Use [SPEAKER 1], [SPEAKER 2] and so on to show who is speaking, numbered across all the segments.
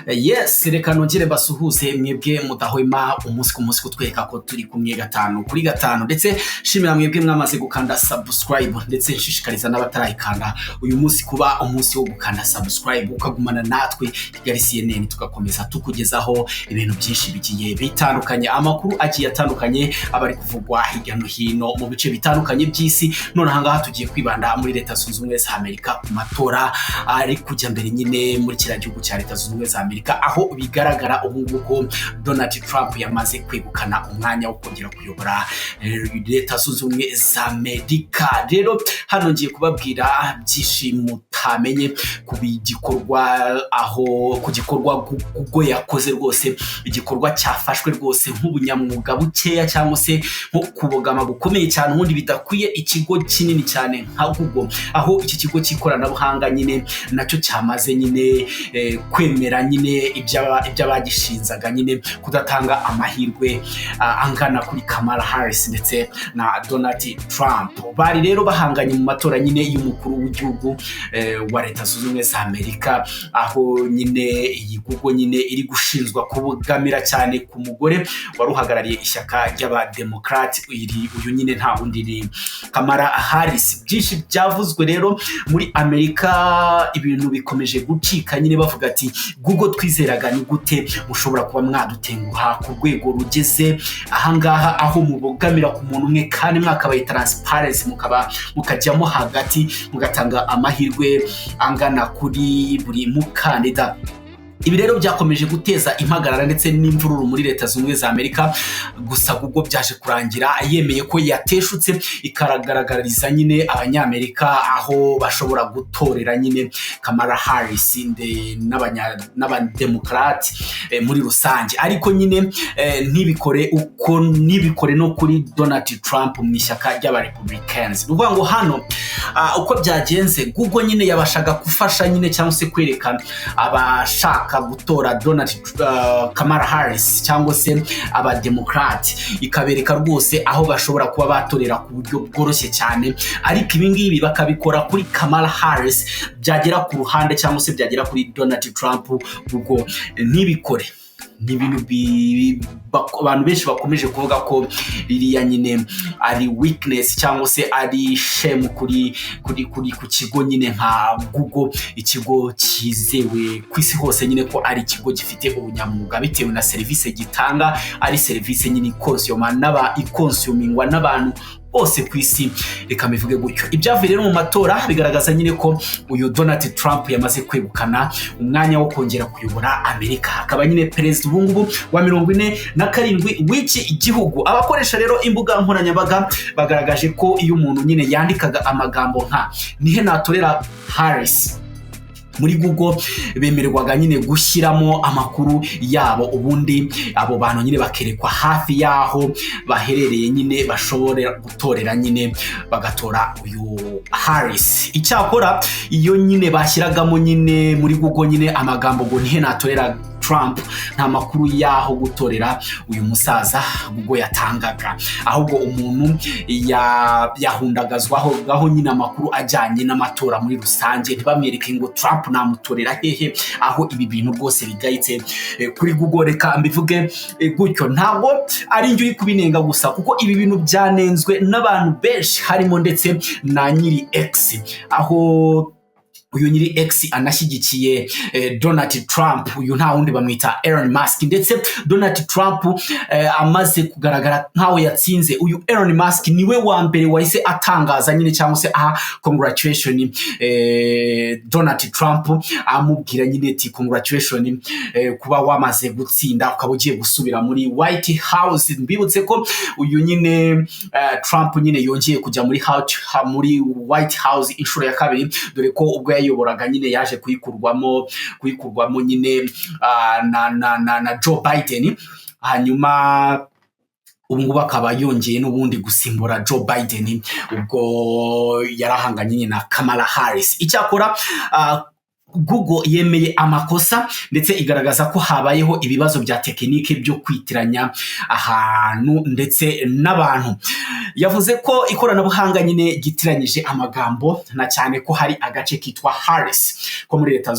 [SPEAKER 1] Yes, reka nongere mbasuhuze mwebwe mudahwema umunsi ku munsi kutwereka ko turi kumwe gatanu kuri gatanu, ndetse shimira mwebwe mwamaze gukanda subscribe, ndetse nshishikariza n'abatarayikanda uyu munsi kuba umunsi wo gukanda subscribe, ukagumana natwe Kigali CNN, tugakomeza tukugezaho ibintu byinshi bigiye bitandukanye, amakuru agiye atandukanye aba ari kuvugwa hirya no hino mu bice bitandukanye by'isi. None ahangaha tugiye kwibanda muri Leta Zunze Ubumwe za Amerika, ku matora ari kujya mbere nyine muri kiriya gihugu cya Leta Zunze Ubumwe za Amerika, aho bigaragara ubu ngubu ko Donald Trump yamaze kwegukana umwanya wo kongera kuyobora Leta Zunze Ubumwe za Amerika. Rero hano ngiye kubabwira byinshi mutamenye ku gikorwa, aho ku gikorwa Google yakoze rwose, igikorwa cyafashwe rwose nk'ubunyamwuga bukeya cyangwa se nko kubogama gukomeye cyane, ubundi bidakwiye ikigo kinini cyane nka Google, aho iki kigo cy'ikoranabuhanga nyine nacyo cyamaze nyine kwemera nyine iby'abagishinzaga nyine, kudatanga amahirwe angana kuri Kamala Harris ndetse na Donald Trump bari rero bahanganye mu matora nyine y'umukuru w'igihugu wa Leta Zunze Ubumwe za Amerika, aho nyine iyi Google nyine iri gushinzwa kubogamira cyane ku mugore wari uhagarariye ishyaka ry'Abademokarati. Uyu nyine nta wundi ni Kamala Harris. Byinshi byavuzwe rero muri Amerika, ibintu bikomeje gucika nyine, bavuga ati: "Google twizeraga, ni gute mushobora kuba mwadutenguha ku rwego rugeze ahangaha, aho mubogamira ku muntu umwe kandi mwakabaye transparency, mukaba mukajyamo hagati, mugatanga amahirwe angana kuri buri mukandida?" Ibi rero byakomeje guteza impagarara ndetse n'imvururu muri Leta Zunze Ubumwe za Amerika. Gusa Google byaje kurangira yemeye ko yateshutse, ikaragaragariza nyine Abanyamerika aho bashobora gutorera nyine Kamala Harris n'Abademokarati muri rusange, ariko nyine ntibikore uko, ntibikore no kuri Donald Trump mu ishyaka ry'Abarepublicans. Ni ukuvuga ngo hano uko byagenze, Google nyine yabashaga gufasha nyine cyangwa se kwerekana abashaka gutora Donald Kamala Harris cyangwa se Abademokrati, ikabereka rwose aho bashobora kuba batorera ku buryo bworoshye cyane, ariko ibi ngibi bakabikora kuri Kamala Harris, byagera ku ruhande cyangwa se byagera kuri Donald Trump, Google ntibikore. Ni ibintu abantu benshi bakomeje kuvuga ko ririya nyine ari weakness cyangwa se ari shame kuri ku kigo nyine nka Google, ikigo cyizewe ku isi hose nyine ko ari ikigo gifite ubunyamwuga bitewe na serivisi gitanga, ari serivisi nyine ikonsiyoma n'aba ikonsiyumingwa n'abantu bose ku isi, reka mbivuge gutyo. Ibyavuye rero mu matora bigaragaza nyine ko uyu Donald Trump yamaze kwegukana umwanya wo kongera kuyobora Amerika, akaba nyine perezida ubu ngubu wa 47 w'iki gihugu. Abakoresha rero imbuga nkoranyambaga bagaragaje ko iyo umuntu nyine yandikaga amagambo nka "Nihe natorera Harris?" muri Google, bemererwaga nyine gushyiramo amakuru yabo, ubundi abo bantu nyine bakerekwa hafi y'aho baherereye nyine bashobora gutorera nyine, bagatora uyu Harris. Icyakora iyo nyine bashyiragamo nyine muri Google nyine amagambo ngo "Nihe natorera Trump?", nta makuru y'aho gutorera uyu musaza Google yatangaga, ahubwo umuntu yahundagazwaho gaho nyine amakuru ajyanye n'amatora muri rusange, ntibamwereke ngo Trump namutorera hehe. Aho ibi bintu rwose bigayitse kuri Google, reka mbivuge gutyo. Ntabwo ari njye uri kubinenga gusa, kuko ibi bintu byanenzwe n'abantu benshi, harimo ndetse na nyiri X, aho uyu nyiri X anashyigikiye Donald Trump. Uyu nta wundi, bamwita Elon Musk. Ndetse Donald Trump amaze kugaragara nkaho yatsinze, uyu Elon Musk niwe wa mbere wahise atangaza nyine cyangwa se aha congratulation Donald Trump, amubwira nyine ati: "Congratulation kuba wamaze gutsinda, ukaba ugiye gusubira muri White House." Mbibutse ko uyu nyine Trump nyine yongeye kujya muri White House inshuro ya kabiri, dore ko ubwo yayoboraga nyine yaje kuyikurwamo nyine na Joe Biden, hanyuma ubu ngubu akaba yongeye n'ubundi gusimbura Joe Biden ubwo yarahanganye nyine na Kamala Harris. Icyakora Google yemeye amakosa ndetse igaragaza ko habayeho ibibazo bya tekinike byo kwitiranya ahantu ndetse n'abantu. Yavuze ko ikoranabuhanga nyine ryitiranyije amagambo, na cyane ko hari agace kitwa Harris ko muri Leta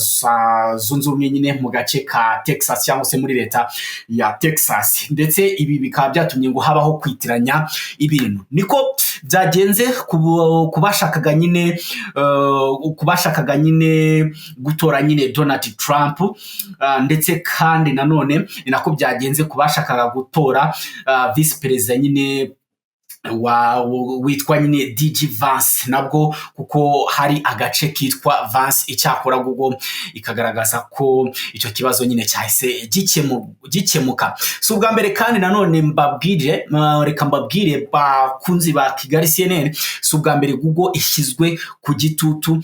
[SPEAKER 1] Zunze Ubumwe nyine, mu gace ka Texas cyangwa se muri leta ya Texas, ndetse ibi bikaba byatumye ngo habaho kwitiranya ibintu. Niko byagenze ku bashakaga nyine gutora nyine Donald Trump, ndetse kandi nanone ni nako byagenze ku bashakaga gutora visi perezida nyine witwa nyine JD Vance nabwo, kuko hari agace kitwa Vance. Icyakora Google ikagaragaza ko icyo kibazo nyine cyahise gikemuka. Si ubwa mbere kandi nanone mbabwire, reka mbabwire bakunzi ba Kigali CNN, si ubwa mbere Google ishyizwe ku gitutu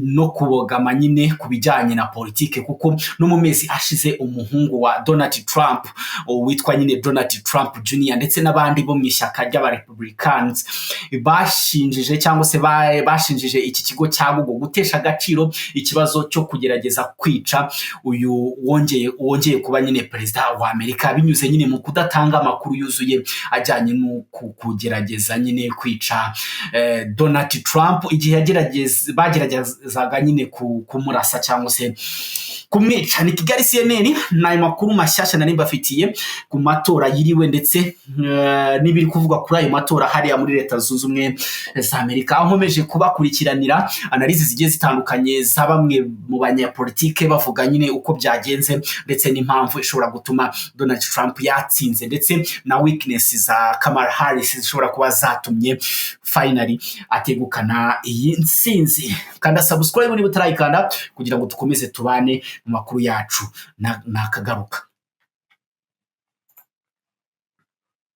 [SPEAKER 1] no kubogama nyine ku bijyanye na politike, kuko no mu mezi ashize umuhungu wa Donald Trump witwa nyine Donald Trump Jr ndetse n'abandi bo mu ishyaka ry'aba Republicans bashinjije cyangwa se bashinjije iki kigo cya Google gutesha agaciro ikibazo cyo kugerageza kwica uyu wongeye kuba nyine perezida wa Amerika, binyuze nyine mu kudatanga amakuru yuzuye ajyanye no kugerageza nyine kwica Donald Trump igihe bageragezaga nyine kumurasa cyangwa se kumwica. Ni Kigali CNN, ni ayo makuru mashyashya nari mbafitiye ku matora yiriwe ndetse n'ibiri kuvugwa kuri ayo matora hariya muri Leta Zunze Ubumwe za Amerika, aho nkomeje kubakurikiranira analyse zigiye zitandukanye za bamwe mu banyapolitike, bavuga nyine uko byagenze ndetse n'impamvu ishobora gutuma Donald Trump yatsinze, ndetse na weakness za Kamala Harris zishobora kuba zatumye finally ategukana iyi ntsinzi. Kanda subscribe niba utarayikanda kugira ngo dukomeze tubane mu makuru yacu. Nakagaruka.